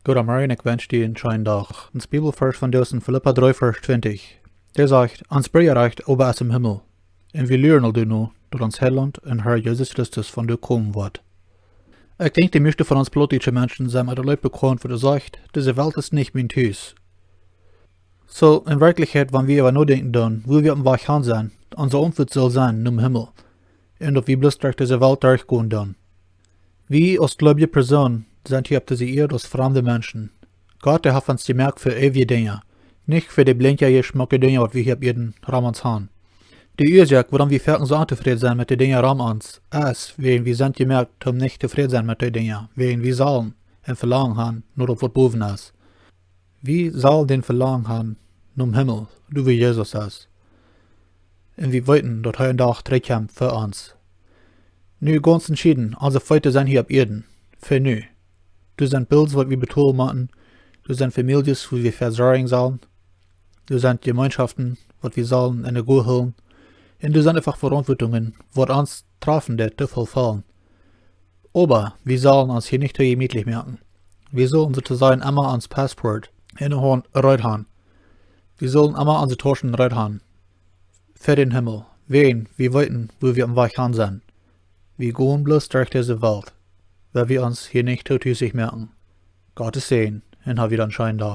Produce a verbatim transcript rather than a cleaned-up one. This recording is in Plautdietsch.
Goodemorjen, ekj wensch die een scheenen Dach. Ons Bibelvarsch vondoag es en Filippa dree, Varsch twintich. Dee sajcht: Ons Birjarecht oba es em Himmel, un wie luaren aul doano, daut ons Heilaunt un Herr Jesus Christus vondoag komen woat. Ekj denkj, de mieeschte von ons plautdietsche Menschen sent met daut Leet bekaunt, waut doa sajcht: Dise Welt es nich mien Hus. Soo, en Werkjlichkjeit, wan wie äwa nodenkjen doonen, wua wie oppem Wajch han sent, onse Auntwuat saul sennen nom Himmel, un daut wie bloos derch dise Welt derchgonen doonen. Wie aus gleubje Persoonen sent hia opp dise Ieed aus framde Menschen. Gott, dee haft ons jemoakt fa eewje Dinja, nich fa de blinkje, jeschmocke Dinja, waut wie hia opp Ieed rom ons han. De Uasoak, wuarom wie foaken soo ontofräd sent met de Dinja rom ons, es, wäajen wie sent jemoakt, om nich tofräd sennen met de Dinja, wäajen wie sellen een Velangen han no daut, waut bowen es. Wie sellen dän Velangen han nom Himmel, doa wua Jesus es. Un wie weeten, daut hee een Dach trigjkjemt fa ons. Nu gaunz entschieden, onse Feet sent hia opp Ieed, fa nu. Doa sent Bills, waut wie betolen motten, doa sent Famieljes, wua wie vesorjen sellen, doa sent Jemeenschoften, waut wie sellen enne Goot hoolen, un doa sent eefach Veauntwuatungen, waut ons trafen deit to erfellen. Oba wie sellen ons hia nich too jemietlich moaken. Wie sellen, soo to sajen, emma ons Passport enne Haunt reed han. Wie sellen emma onse Tauschen reed han fa dän Himmel, wäajen wie weeten, wua wie oppem Wajch han sent. Wie gonen bloos derch dise Welt, wiels wie ons hia nich too tusich moaken. Gottes Säajen un hab wada een scheenen Dach.